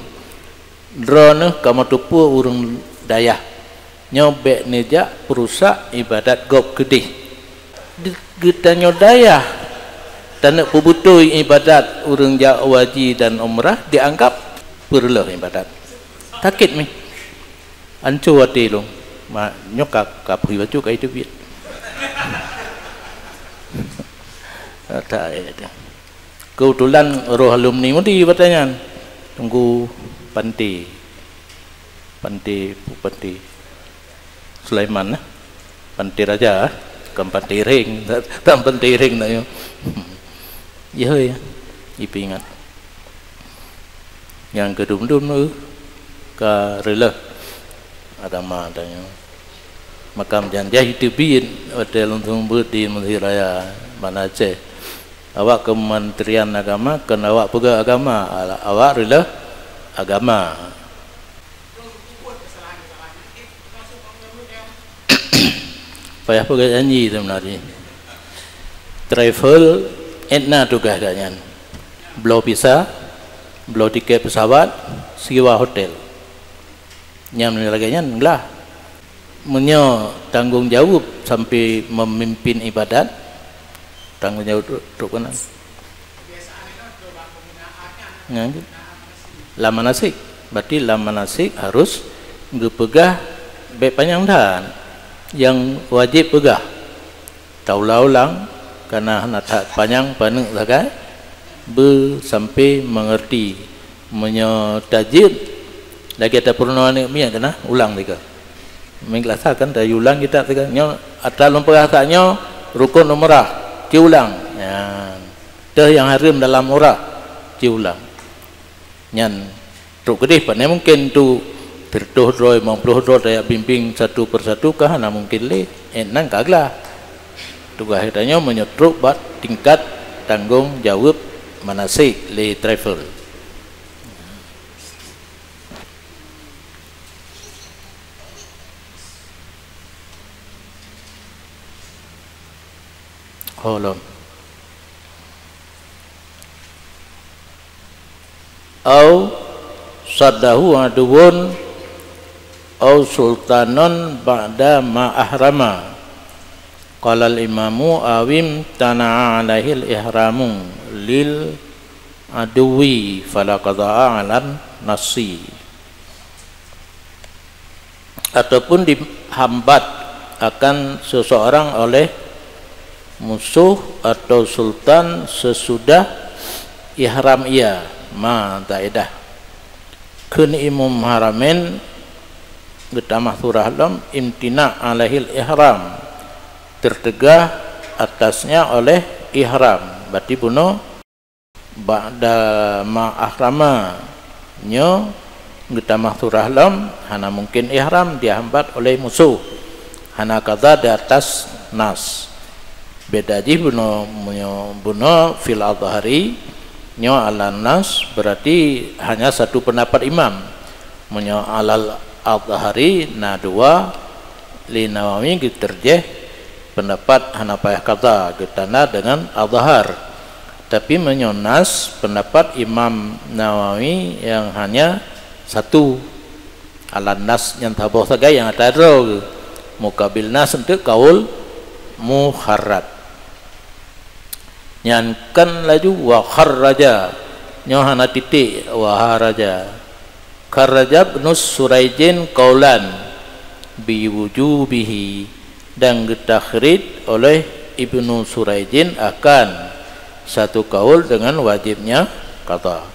"Droeneuh kamoe teupeue ureueng dayah nyoe bèk neujak peurusak ibadat gob keudéh." Di-, geutanyoe dayah taneuk peubeutôi ibadat ureueng jak haji dan umrah dianggap peureuloh ibadat. Sakét mih. Anco até lôn. Ma, nyoe ka, ka phi bacut ka iteubiet. Tak, eh, dah. Keubeutulan roh alumni Mudi watée nyan, Teungku Panté, Panté, Panté Sulaiman, eh? Panté Raja, eh? Bukan Panté Iréng, tak Panté Iréng nak nyoe. Ya, ya, ipeuingat. Nyang keudum-dum, eh, ka reuloh agama tanyoe. Makam janjai teubiet watée lôn seumeubeuet di Mesir Raya, Banda Aceh. Awak Kementerian Agama kon awak peugah agama, awak reuloh agama. Payah peugah janji sebenarnya. Travel, étna tugaih gobnyan. Bloe visa, bloe tiket pesawat, siwa hotel. Nyang lagée nyan glah. Meunyoe tanggong jaweueb sampai memimpin ibadat, tanggong jaweueb trok, trok keunan. Nyan, lam manasik. Berarti lam manasik harus geupeugah bék panyang that. Nyang wajéb peugah. Taulang-ulang, kana hana that panyang paneuk sagai, beu sampai mengerti. Meunyoe tajeuet, lagée tapeurunoe aneuk miet kana, ulang tiga. Meuglasa kan tayue ulang kitab tiga. Nyoe atra lôn peugah saat nyoe rukun umrah, ci ulang. Nyan. Teuh nyang hareuem dalam umrah, ci ulang. Nyan trok keudeh, pane mungken tu siratoh droe, limong ploh droe tajak bimbing satu persatu ka hana mungken lé. Eh, nan ka glah. Tugaih geutanyoe meunyoe trok bak tingkat tanggong jaweueb manasik lé travel. Holom. Au saddahu aduwwun au sultanun ba'da ma ahrama. Qalal imamu awim tana'a alaihil ihramu lil aduwi fala qada'a alan nasi. Ataupun dihambat akan seseorang oleh musuh atau sultan sesudah ihram ia, ma taedah. Kheun imum haramain geutamah surah lom imtina alaihil ihram, tertegah atasnya oleh ihram, berarti bunoe ba'da ma ahrama, nyoe geutamah surah lom, hana mungken ihram dihambat oleh musoh, hana qadha di atas nas. Beda jih bunoe, meunyoe bunoe fil adhari, nyoe ala nas, berarti hanya satu pendapat imam. Meunyoe alal adhari na dua, lé Nawawi geutarjih pendapat hana payah qadha, geutanda deungon adhar. Tapi meunyoe nas, pendapat Imam Nawawi nyang hanya satu. Ala nas nyang saboh sagai nyang ata droe geuh. Mukabil nas untuk kaul mukharrat. Nyan kan laju wa kharraja. Nyoe hana titik, wa haraja. Kharraja Ibnu Suraijin qaulan biwujubihi, dan geutakhrij oleh Ibnu Suraijin akan satu kaul dengan wajibnya qadha.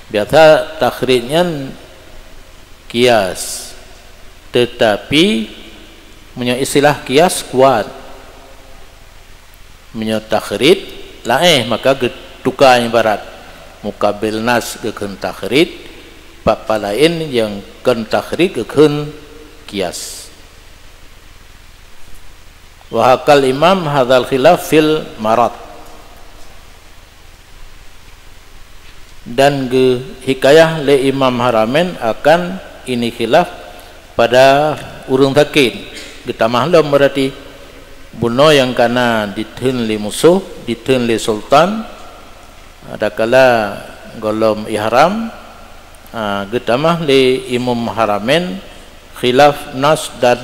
Biasa takhrij nyan kias, tetapi meunyoe istilah kias kuat. Meunyoe takhrij laén, maka geutuka ibarat mukabil nas geukheun takhrij, pat-pat laén nyang kon takhrij geukheun kias. Wa hakal imam hadzal khilaf fil marad. Dan geuhikayah lé Imam Haramain akan ini khilaf pada ureuëng sakét. Geutamah lom berarti bunoe nyang kana ditheun lé musoh, ditheun lé sultan, adakala gohlom ihram, a, geutamah lé Imam Haramain khilaf nas dan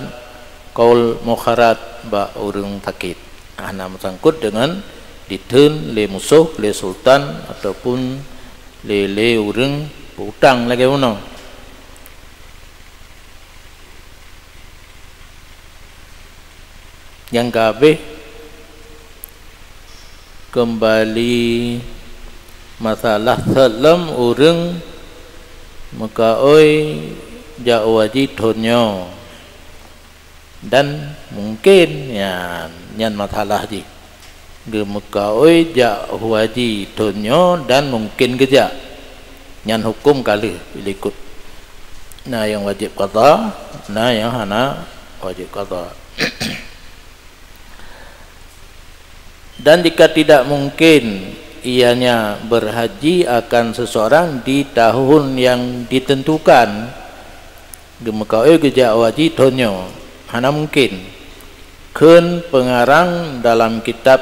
kaul mukharrat bak ureuëng sakét. Hana meusangkot deungon ditheun lé musoh, lé sultan, ataupun lé, lé ureuëng peu-utang lagée bunoe. Nyang ka habéh keumbali Masalah thot lom ureuëng meukaôi jak haji thon nyoe dan mungkin, nyan, nyan masalah jih. Geumeukaôi jak haji thon nyoe dan mungkin geujak. Nyan huköm ka lheueh likot. Na nyang wajéb qadha, na nyang hana wajéb qadha. Dan jika tidak mungkin ianya berhaji akan seseorang di tahun yang ditentukan, geumeukaôi geujak haji thon nyoe, hana mungkin. Kheun peungarang dalam kitab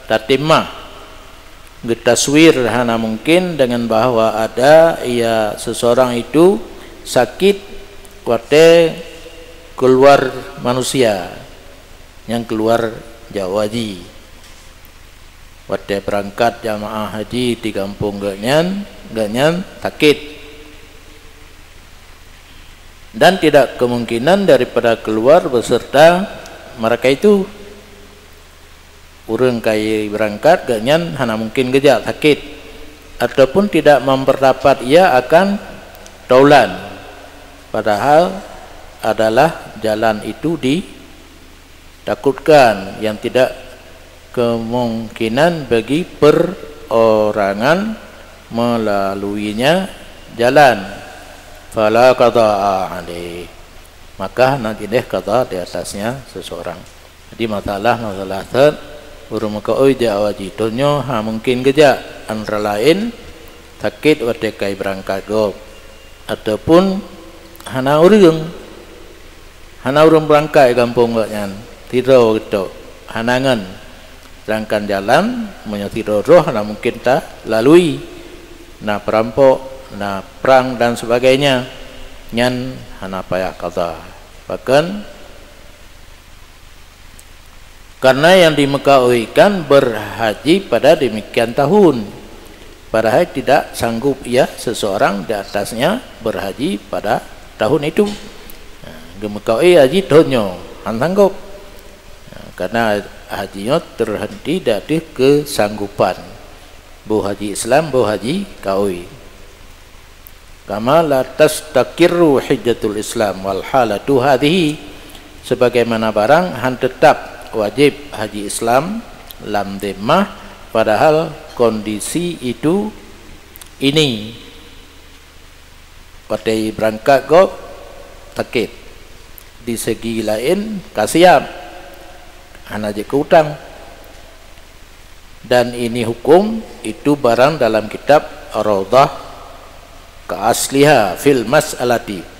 Tatimmah, geutaswir hana mungkin dengan bahwa ada ia seseorang itu sakit watée keluar manusia nyang keluar jak haji. Watée beurangkat jamaah haji di gampông geuhnyan, geuhnyan sakét. Dan tidak kemungkinan daripada keluar beserta mereka itu. Ureuëng ka beurangkat geuhnyan hana mungkin geujak sakét, ataupun tidak memperdapat ia akan taulan, padahal adalah jalan itu di takutkan yang tidak kemungkinan bagi perorangan melaluinya jalan, fala qada'a alaih, maka hana jideh qadha di atasnya seseorang. Jadi masalah-masalah thot ureuëng meukaôi jak haji thon nyoe hana mungkin geujak, antara laén sakét watée ka beurangkat gob, ataupun hana ureuëng, hana ureuëng beurangkat gampông gobnyan, sidroe geutok, hana ngon. Sedangkan jalan meunyoe sidroe droe hana mungkin talalui, na peurampok, na prang dan sebagainya, nyan hana payah qadha. Pakon? Karena yang dimeukaoikan berhaji pada demikian tahun, padahal tidak sanggup ia seseorang di atasnya berhaji pada tahun itu. Nah, geumeukaôi haji thon nyoe hana sanggup. Nah, karena haji nyoe terhenti di ateueh keusanggupan. Boh haji Islam, boh haji kaôi. Kama la tastaqirru hujjatul Islam wal halatu hadhihi, sebagaimana barang han tetap wajéb haji Islam lam zimmah, padahal kondisi itu ini, watée beurangkat gob sakét, di segi laén ka siab, hana jeuet keu utang. Dan ini hukum itu barang dalam kitab Raudhah ka asliha fil mas'alati.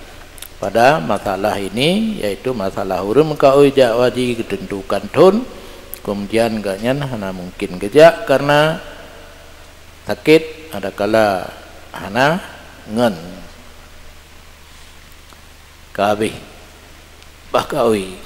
Pada masalah ini, yaitu masalah ureuëng meukaôi jak haji geuteuntukan thon, keumudian gobnyan hana mungkin geujak karena sakét, adakala hana ngon. Ka habéh bah kaôi.